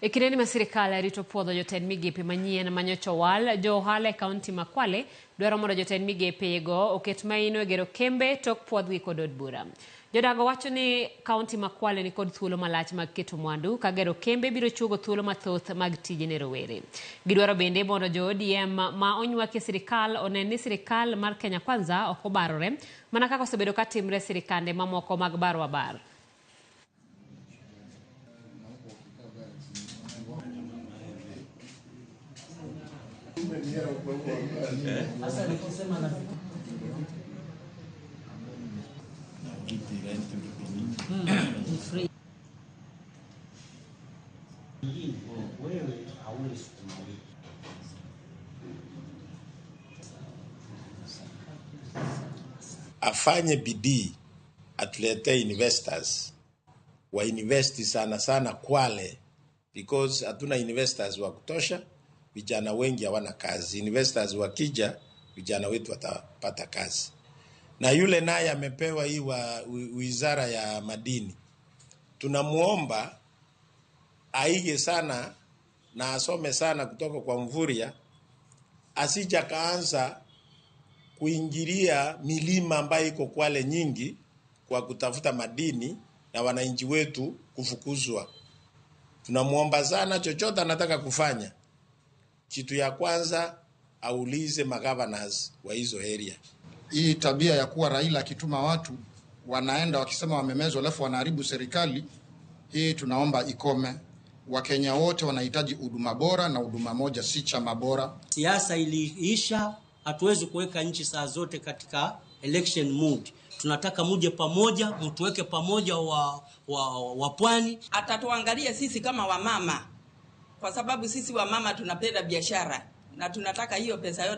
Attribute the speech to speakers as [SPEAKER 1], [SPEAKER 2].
[SPEAKER 1] E kindeni ma sirikal rito puodho jotend migepe manyien manyocha owal, jo ohala e kaunti ma Kwale dwaro mondo jotend migepe go oket maino e gero kembe tok puodhgi kod od bura. Jodago wacho ni kaunti ma Kwale nikod thuolo malach mag keto mwandu ka gero kembe biro chuogo thuolo mathoth mag tije ne rowere. Gidwaro bende mondo jo ODM ma onywaki e sirikal onen ni sirikal mar Kenya Kwanza ok obarore mana kaka osebedo ka timre e sirikande mamoko mag barwa bar.
[SPEAKER 2] Afanye bidii atuletee investors wa invest sana sana Kwale, because hatuna investors wa kutosha. Vijana wengi hawana kazi. Investors wakija, vijana wetu watapata kazi. Na yule naye amepewa hii wa wizara ya madini, tunamuomba aige sana na asome sana kutoka kwa Mvurya, asija kaanza kuingilia milima ambayo iko Kwale nyingi kwa kutafuta madini na wananchi wetu kufukuzwa. Tunamuomba sana, chochote anataka kufanya, kitu ya kwanza aulize magovernors wa hizo area.
[SPEAKER 3] Hii tabia ya kuwa Raila akituma watu wanaenda wakisema wamemezwa, alafu wanaharibu serikali, hii tunaomba ikome. Wakenya wote wanahitaji huduma bora na huduma moja, si chama bora.
[SPEAKER 4] Siasa iliisha, hatuwezi kuweka nchi saa zote katika election mood. Tunataka muje pamoja, mtuweke pamoja wa pwani.
[SPEAKER 5] Atatuangalia sisi kama wamama, kwa sababu sisi wamama tunapenda biashara na tunataka hiyo pesa yote.